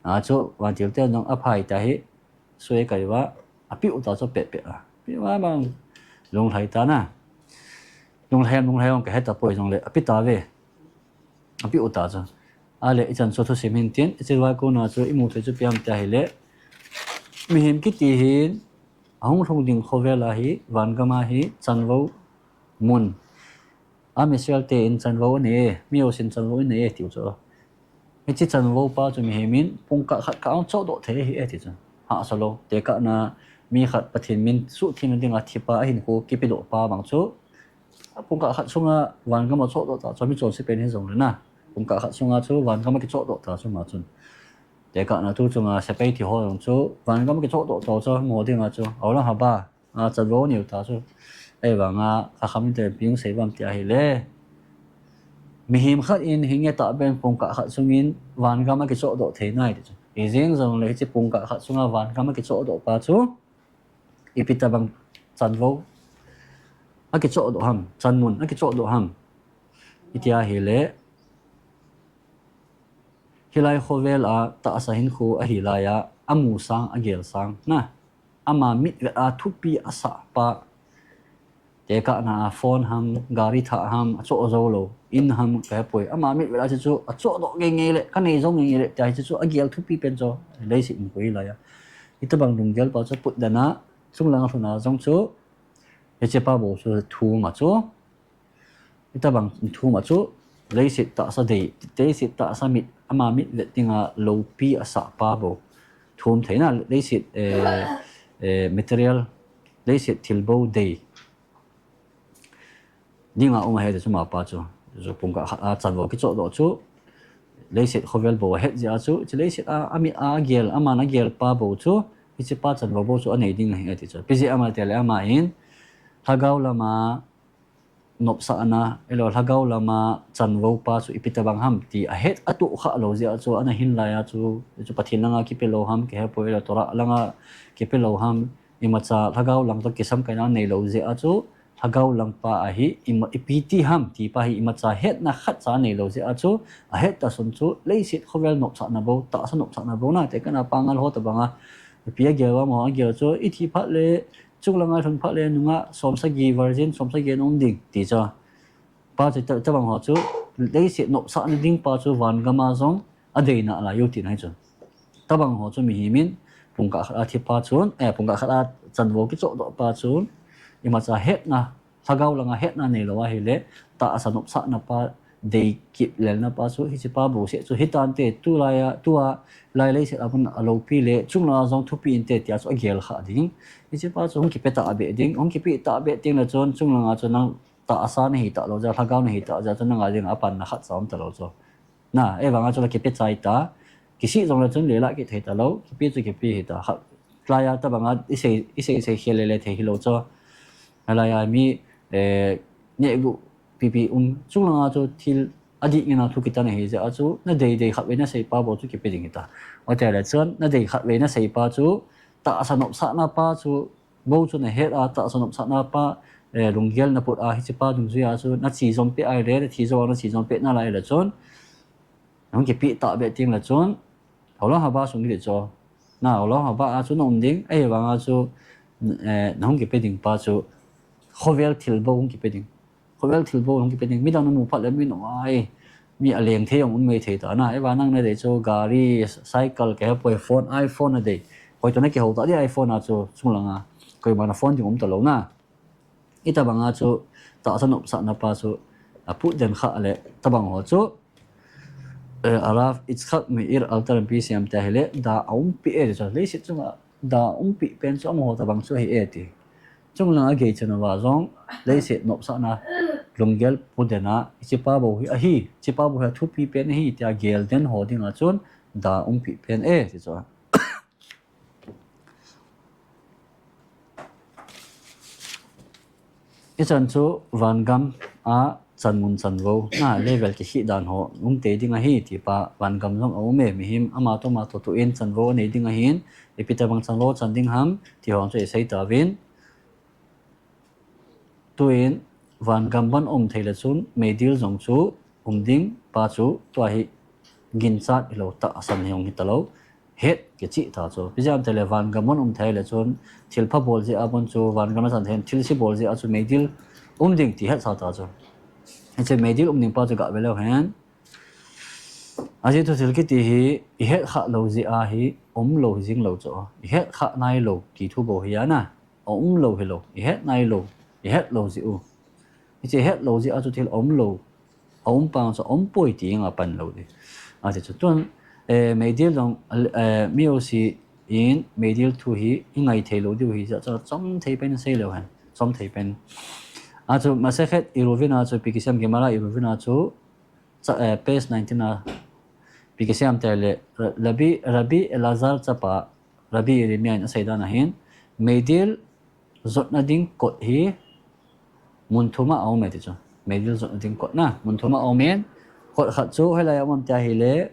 Achu, vantil te jong aphai ta hi, soi kai uva, apeh u ta chu pehpeh a. Peh uva bang, lunglhai ta na. Lunglhai, lunglhai jong kahe tapoi jongle, apeh tauve. Apeh u ta chu. Ale, ichan chu thusim hin tin, iche vai kona chu imu thei chu ipi ham tia ahile, mihem kiti hin, ahung lhung ding khovel a hi, vangam a hi, chanvou mun, a, Israel te in chanvou anei e, mi jousen chanvou inei e, tiu chu. Hiche chanvou pa chu mihem in pungkah khat kah a chohdoh thei ahi e, ti chu. Hahsa lou, tekahna, mi khat Pathen min suhthengna dinga thipa ahinkho kipedoh pa bang chu, pungkah khat sunga vangam a chohdoh ta chu, michonse pen hijongle na, pungkah khat sunga chu vangam akichohdoh ta chu ama chun. Tekahna tu chunga sepai thi ho jong chu, vangam akichohdoh ta chu, amaho dinga chu, aola haba, a, chanvou aneiu ta chu. Ahivanga, Chakhamnite in ipi asei uvem tia ahile, mihem khat in hinge tahben pungkah khat sungin vangam akichohdoh thei nai ti chu. Hijeng jongle hiche pungkah khat sunga vangam akichohdoh pa chu, ipi tobang chanvou akichohdoh ham, chanmun akichohdoh ham, itia ahile, hilai khovel a tahsa hinkho ahi laiya, amu sang, agel sang, na. Ama mitvet a thupi asah pa, tekahna a phone ham, gari thah ham, achoh joulou, in ham, kahepoi. Ama mitvet a hiche chu, achohdoh ngeingei le, kanei jou ngeingei le, tia hiche chu, agel thupi pen chu, leiset hinkho hi laiya. Hitobang lunggel pa chu putdohna, chunglang lhuna jong chu, hichepa bou chu thum a chu, Hitabang thum a chu, leiset tahsa dei, leiset tahsa mit, ama mit vet dinga loupi asah pa bou. Thum theina, leiset, eh, eh, material, leiset thil bou dei. Dinga um ahi ti chu ama pa chu. Chu pungkah khat a chanvo kichoh doh chu, leiset khovel bou ahet jeh a chu, chu leiset a, a mit a gel, aman agel pa bou chu, hiche pa chanvo bou chu anei ding ahi ati chu. Ipi jeh ham itile ama hin, lhagao lama, nopsahna, ahilou lhagao lama chanvo pa chu ipi tabang ham ti ahet atoh kha lou jeh a chu, ana hin lai a chu, chu Pathen langa kipe lou ham, kihepoi ahilou Torah langa kipe lou ham, imacha lhagao lang toh kisamkaina nei lou jeh a chu, lhagao lang pa ahi, ima, ipi ti ham ti pa hi imacha hetna khatcha nei lou jeh a chu, ahet ta sun chu, leiset khovel nopsahna bou, tahsa nopsahna bou na, tekahna pangal ho tabanga, ipi agel uvam ho agel chu, ithi phat le, chunglanga lhun phat le nungah somsagi virgin, somsagi ana um ding, ti chu. Pa chu ta, tabang ho chu, leiset nopsahna ding pa chu vangam a jong adei nalai u tina ahi chu. Tabang ho chu mihem in, pungkah khat a thi pa chun, eh, pungkah khat a chanvo kichoh doh pa chun, imacha hetna, lhagao langa hetna nei lou ahile, tahsa nopsahna pa, dei kit lelna pa chu, hiche pa bou seh chu, hitante, tulai a, tua, lai leiset a pun aloupi le, chunglanga jong thupi inte, tia chu agel kha ding. Hiche pa chu hung kipe tahbeh ding, hung kipe tahbeh teng le chun, chunglanga chu nang tahsa nahi talou jeh a, lhagao nahi ta jeh a chu, nanga dinga apanna khatcha um talou chu. Na, ahivanga chu la kipe chai ta, kisih jong le chun le la kithei talou, kipe chu kipe hita, kha, lai a tabanga isei, isei, isei khel le le thei hilou chu. Alai a mi, eh, nehguh pipi um, chunglanga chu thil adih ngena thu kitan ahi jeh a chu, nadei dei khatvei nasei pa bou chu kipe ding hita. Ahitile chun, nadei khatvei nasei pa chu, tahsa nopsahna pa chu, bou chu nahet a, tahsa nopsahna pa, eh, lunggel naput a, hiche pa dungjuia chu, nache jom peh ahile, nathi jou a nache jom peh nalai le chun, nahung kipe tahbeh teng le chun, olam haba sung kiti chu. Na, olam haba a chu naum ding, ahivanga chu, eh, nahung kipe ding pa chu, khovel thil bou hung kipe ding. Khovel thil bou hung kipe ding. Midang namu phat le mi nungai, mi aleng thei jong um mai thei ta na. Ahivang nang nadei chu gari, cycle, kihepoi phone, iPhone nadei. Hoitoh nakihou ta ding iPhone a chu, chunglanga. Koima na phone ding um talou na. Hitabanga chu, tahsa nopsahna pa chu, aput den kha le, tabang ho chu, eh, Harav Yitzchak Meir Alter in ipi asei em tia ahile, da aumpeh e ti chu, leiset chunga, da aumpeh pen chu amaho tabang chu ahi e ti. Chunglanga gei chen uva jong, leiset nopsahna, lunggel pu den a, hiche pa bou hi ahi, hiche pa bou hi athupi pen ahi, tia gel den ho dinga chun, da aumpeh pen e ti chu. Hichan chu vangam a chanmun chanvo, na level kikhih dan ho, um tei ding ahi, ti pa vangam jong aum e, mihem ama toh ama toh tuin chanvo anei ding ahin, ipi tabang chanvo chan ding ham, ti ho chu isei tauvin. Tuin, vangam ban um thei le chun, meidil jong chu um ding, pa chu, tua hi ginchat hilou tahsan hi hung hitalou, het kichih ta chu. Ipi jeh ham itile vangam ban um thei le chun, thil pha bol jeh a bon chu, vangam a chan thei, thilse bol jeh a chu meidil um ding ti hetsa ta chu. Hiche meidil um ding pa chu gah ve leu hen. Ajeh chu thil kiti hi, ihet khah lou jeh a hi, umlou hi jing lou chu. Ihet khah nailou, ti thu bou hi ana. Aumlou hilou, ihet nailou, ihet lou jeh u. Hiche het lou jeh a chu thil aumlou, aum pang chu aumpoi ti inga pan lou di. Ati chu tun, eh, meidil jong, eh, mi jouse in meidil thu hi ingai thei lou diu hi jeh a chu chom thei pen sei leu hen, chom thei pen. Achu Masechet Eruvin a chu ipi kisei em, Gemara Eruvin a chu, cha-, eh, page nineteen a, ipi kisei em itile, Rabbi, Rabbi Elazar chapa, Rabbi Yeremia in asei dan ahin, meidil jotna ding kot hi mun thum a aum e ti chu. Meidil jotna ding kot na, mun thum a aum in, kot khat chu hoilai a um em tia ahile,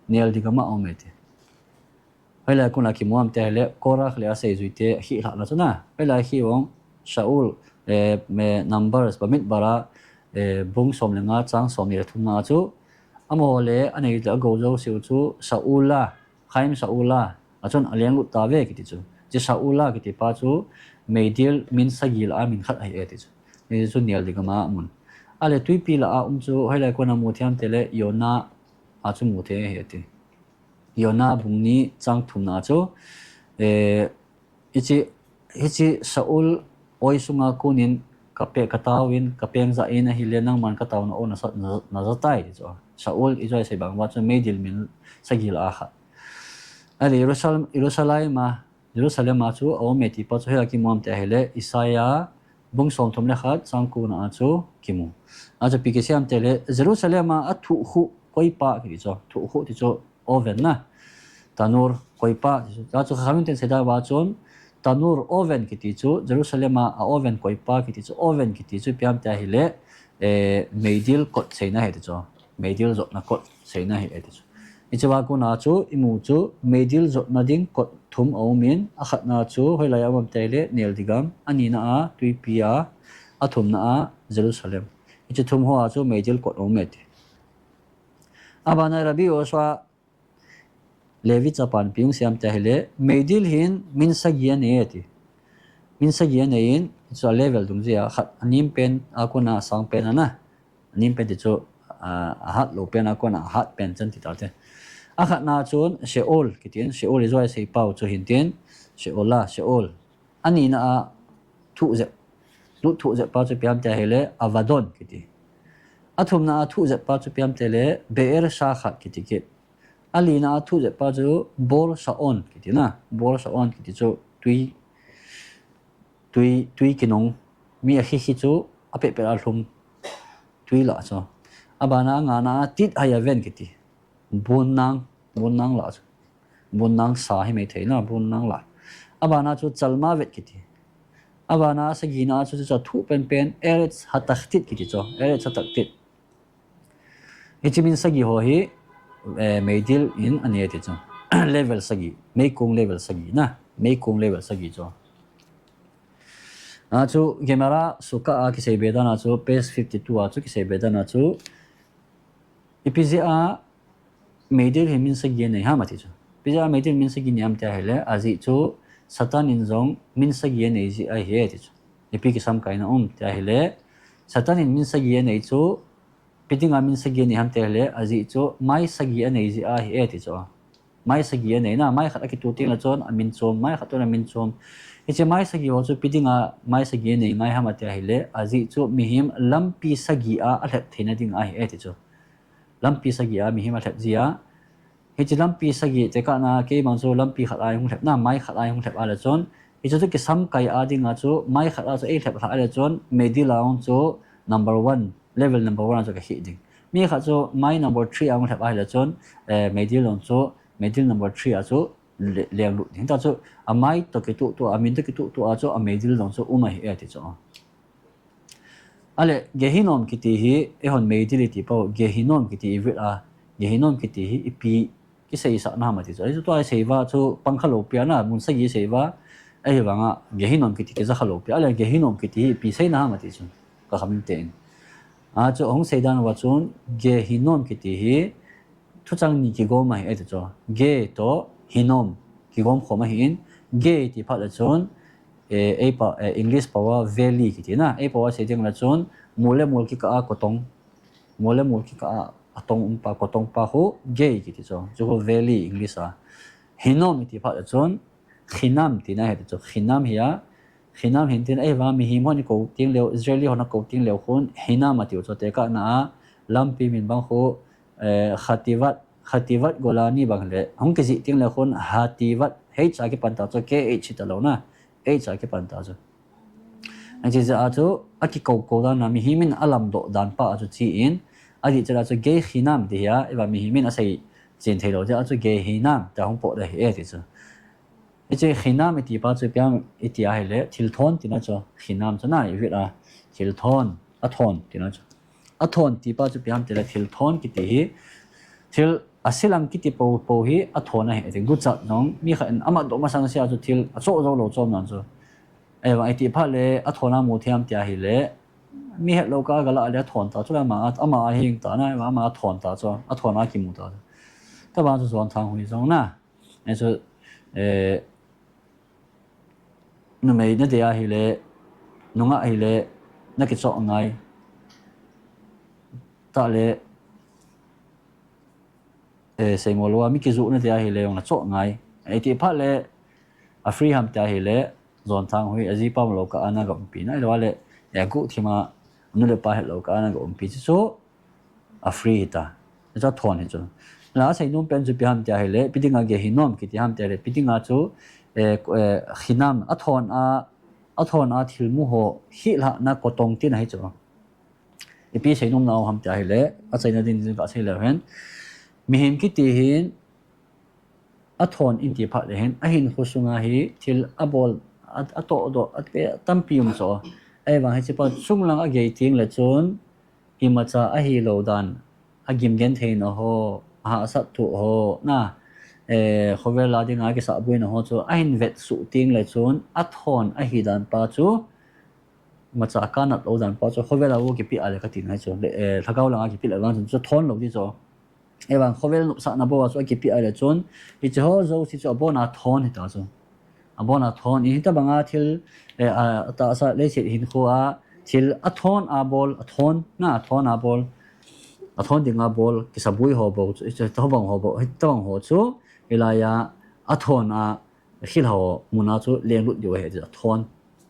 nel digam a aum e ti. Hoilai a kona kimu em tia ahile, Korach le aseijuite akhih lhahna chu na. Hoilai a khih vang, Shaul, eh, me, Numbers, Bamidbar a, eh, bung som le nga, chang somni le thumna a chu, amaho le anei le agou jouse u chu, Shaul a, Chaim Shaul a, achun alenglut tauve kiti chu. Hiche Shaul a kiti pa chu, meidil min sagi lah a min khat ahi e ti chu. Hichu nel digam a amun. Ahile twipi lah a um chu, hoilai a kona mu thei em itile, Yonah a chu mu thei ahi e ti. Yonah bung ni chang thumna chu, eh, hiche, hiche Shaul oi sunga konin Ka pe, ka tao in, ka peng ja in ahile nangman ka taona o na sa, na, na ja tai ti chu. Shaul i joi sei bang uva chu meidil min sagi lah a khat. Ahile Jerusalem, Jerusalem a, Jerusalem a chu a um e ti pa chu hoiya kimu ham ti ahile Isaiah bung somthum le khat chang ko na a chu kimu. A chu ipi kisei ham ti ahile Jerusalem a a thuh khuh koipa kiti chu, thuh khuh ti chu oven na. Tanur koipa ti chu. A chu Chachamim ten sei dan uva chun tanur oven kiti chu Jerusalem a a oven koipa kiti chu, oven kiti chu ipi ham ti ahile, eh, meidil kot seina ahi ti chu. Meidil jotna kot seina ahi ti chu. Hiche a kona chu imu chu meidil jotna ding kot thum a um in, a khatna chu hoilai a um ham ti ahile Nel Digam, anina a Tuipi a, a thumna a Jerusalem. Hiche thum ho a chu meidil kot a um e ti. Abana Rabbi Yoshua Levi chapan ipi hung sei ham ti ahile, meidil hin min sagi anei e ti. Min sagi anei in, chu a level dungjui a, khat anem pen a kona asang pen ana. Anem pen ti chu, a, ahat lou pen a kona ahat pen chan ti tau te. A khatna chun Sheol kiti in, Sheol i joi sei pau chu hin tin, Sheol a, Sheol. Anina a thuh jep, lut thuh jep pa chu ipi ham ti ahile Avadon kiti. A thumna a thuh jep pa chu ipi ham ti ahile Beer Shahak kiti kit. Alina a thuh jep pa chu Bor Shaon kiti na. Bor Shaon kiti chu tui, tui, tui kinong, mi akhi khi chu apeh peh a lhum tui lah chu. Abana a ngana a Tit Hayaven kiti. Bunnang, bunnang lah chu. Bunnang sa hi mai thei na, bunnang lah. Abana chu Chalmavet kiti. Abana a sagina chu chu thuh pen pen Eretz Hatachtit kiti chu. Eretz Hatachtit. Hiche min sagi ho hi, eh, meidil in anei ti chu. Level sagi, meikong level sagi na, meikong level sagi chu. A chu Gemara Sukkah a kisei be dan a chu, page fifty two a chu kisei be dan a chu, ipi jeh a meidil hi min sagi anei ham ati chu. Ipi jeh a meidil min sagi anei ham ti ahile, ajeh chu Satan in jong min sagi anei jeh ahi e ti chu. Ipi kisamkaina um ti ahile, Satan in min sagi anei chu, ipi dinga min sagi anei ham ti ahile, ajeh chu mai sagi anei jeh ahi e ti chu. Mai sagi anei na, mai khat akituh teng le chun amin chom, mai khat tun amin chom. Hiche mai sagi ho chu ipi dinga mai sagi anei ngai ham ati ahile, ajeh chu mihem lampi sagi a alhep theina ding ahi e ti chu. Lampi sagi a mihem alhep jeh a. Hiche lampi sagi tekahna, kei bang chu lampi khat a hung lhep na, mai khat a hung lhep a le chun, hiche chu kisamkai a dinga chu, mai khat a chu eilhep lhah a le chun, meidil a hung chu number one, level number one a chu kahi ding. Mi khat chu mai number three a hung lhep a le chun, eh, meidil a hung chu, meidil number three a chu le-, lenglut ding. Hita chu, amai toh kituh tuh, amin toh kituh tuh a chu, ameidil a hung chu um ahi e ti chu. Ahile, Gehinom kiti hi, eihon meidil iti pau, Gehinom kiti i vit a, Gehinom kiti hi ipi kiseisahna ham ati chu. Ahi chu tua isei uva chu pang kha lou pi a na, mun sagi isei uva, ahivanga Gehinom kiti kija kha lou pi a. Ahile, Gehinom kiti hi ipi seina ham ati chu. Chachamim ten. A chu ahung sei dan uva chun, Gehinom kiti hi, thuchang ni kigom ahi e ti chu. Ge toh Hinnom kigom khom ahin, Ge ti phat le chun, eh, ei pa, eh, English pao a valley kiti na, ei pao a sei ding le chun, mol le mol kikah a kotong, mol le mol kikah a atong um pa, kotong pa khu Ge kiti chu, chu khu valley English a. Hinnom ti phat le chun, Hinam tina ahi ti chu, Hinam hi a, Hinam hin tin, ahivang mihem hon i kou teng leu, Israeli hon a kou teng leu khun, Hinam ati u chu, tekahna a, lampi min bang khu, eh, Khativat, Khativat Golani bang le, hung kijih teng leu khun, Hativat, H a kipan ta chu, K H hita lou na, H a kipan ta chu. Hiche jeh a chu, akikou kou dan a, mihem in alamdoh dan pa a chu chi in, adih chet a chu, Gehinam ti hi a, ahivang mihem in asei chen thei lou jeh a chu, Gehinam, tia hung pot ahi e ti chu. Hiche Hinam iti pa chu ipi ham iti ahile, thil thon tina chu, Hinam chu na i vit a, thil thon, athon tina chu. Athon ti pa chu ipi ham tile, thil thon kiti hi, thil asilang kiti po, po hi athon ahi, ati guchat jong, mi khat in amatdoh masang sea chu thil achoh jou lou chom nan chu. Ahivang iti phat le, athon a mu thei ham ti ahile, mi het lou kah a galah le athon ta chu le ama, ama ahing ta na, ama athon ta chu, athon a kimu ta chu. Tabang chu Jonthang Hui jong na. Ahi chu, eh, numei nadei ahile, nungah ahile, nakichoh ngai. Tah le, eh, seimo lou a, mi kijuh nadei ahile, jong nachoh ngai. Iti phat le, a free ham ti ahile, Jonthang Hui, ajipa um lou kah a na ga umpi na, ahilou le, eh, guhthima, nu le pa hetlou kah a na ga umpi chu, a free hita. Chu athon hi chu. La asei nom pen chu ipi ham tia ahile, ipi dinga gei hinom kiti ham tia ahile, ipi dinga chu, eh, hinam, athon a, athon a thil mu ho, hilhahna kotong tina hi chu. Ipi seinom nau ham tia ahile, achaina ding chu kasei leu hen. Mihem kiti hin, athon in ti phat le hin, ahinkho sunga hi thil abol, a, atohdoh, ape, tampi um chu. Ahivang hiche pa chunglang agei teng le chun, imacha ahilou dan, agim gentheina ho, ahahsat thoh ho, na, eh, khovel a dinga kisahboina ho chu, ahin vetsuh teng le chun, athon ahi dan pa chu, imacha kanat lou dan pa chu, khovel a vo kipe a le kati ngai chu, le, eh, lhagao langa kipe le vang chun, chu thon lou ti chu. Ahivang khovel nopsahna bou a chu akipe a le chun, hiche ho jouse chu abona thon hita chu. Abona thon, hitobanga thil, eh, a, tahsa leiset hinkho a, thil athon a bol, athon, na athon a bol, athon dinga bol, kisaboi ho bou chu, hitobang ho bou, hitobang ho chu, hilai a, athon a, hilhah ho muna chu lenglut diu ahi, athon,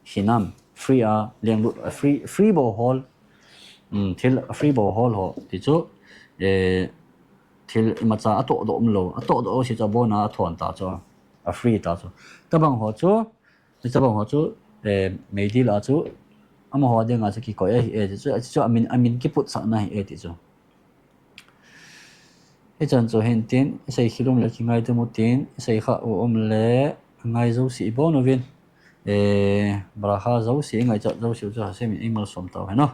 hinam, free a, lenglut, free, free bou hol, um, thil free bou hol ho, ti chu, eh, thil imacha atohdoh umlou, atohdoh jouse chu abona athon ta chu, a free ta chu. Tobang ho chu, hitobang ho chu, eh, meidil a chu, amaho dinga chu kikoi ahi e, ti chu, chu amin, amin kiputsahna ahi e, ti chu. Hichan chu hin tin, isei khel um le kingaidam u tin, isei khah u um le, ngai jouse ibon uvin. Eh, bracha jouse, ingaichat jouse u chu Hashem in eimalsom tau hen o.